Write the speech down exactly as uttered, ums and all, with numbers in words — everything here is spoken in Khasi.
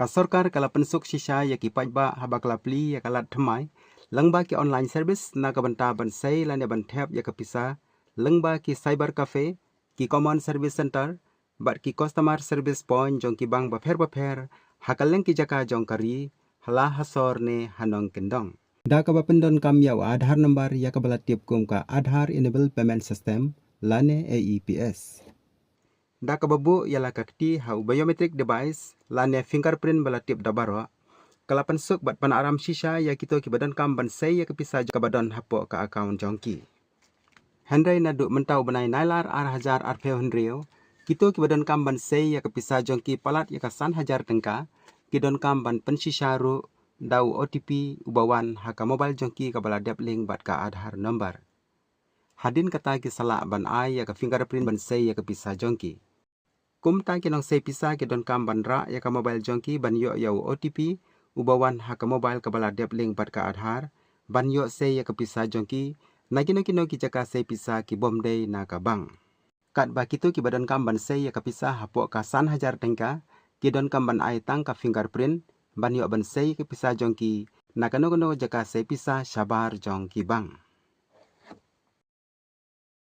Ka sorkar ka la pynsuk shisha ïa ki paidbah haba ka la plie ïa ka lad thymmai lyngba ki online service na ka bynta ban sei lane ban thep ïa ka pisa lyngba ki cyber cafe, ki common service center bad ki customer service point jong ki bank bapher bapher ha kylleng ki jaka jong ka ri, ha la ha sor ne ha nongkyndong. Da kaba pyndonkam ïa u Aadhaar number ïa kaba la tip kum ka Aadhaar Enabled Payment System lane A E P S. Da kaba buh ïa la ka kti ha u biometric device lane fingerprint ba la tip da baroh, ka la pynsuk bad pynaram shisha ïa kito kiba donkam ban sei ïa ka pisa kaba don hapoh ka account jong ki. Hynrei naduh mynta u bnai Nailar ar hajar arphew hynriew, kito kiba donkam ban sei ïa ka pisa jong ki palat ïa ka san hajar tyngka, ki donkam ban pynshisha ruh da u O T P uba wan ha ka mobile jong ki kaba la dep link bad ka Aadhaar number. Hadien kata ki sa lah ban ai ïa ka fingerprint ban sei ïa ka pisa jong ki. Kumta ki nongsei pisa ki donkam ban rah ïa ka mobile jong ki ban ïoh ïa u O T P uba wan ha ka mobile kaba la dep link bad ka Aadhaar ban ïoh sei ïa ka pisa jong ki na kino kino ki jaka sei pisa ki bym dei na ka bank. Katba kito kiba donkam ban sei ïa ka pisa hapoh ka san hajar tyngka, ki donkam ban ai tang ka fingerprint ban ïoh ban sei ïa ka pisa jong ki na kano kano jaka sei pisa shabar jong ki bank.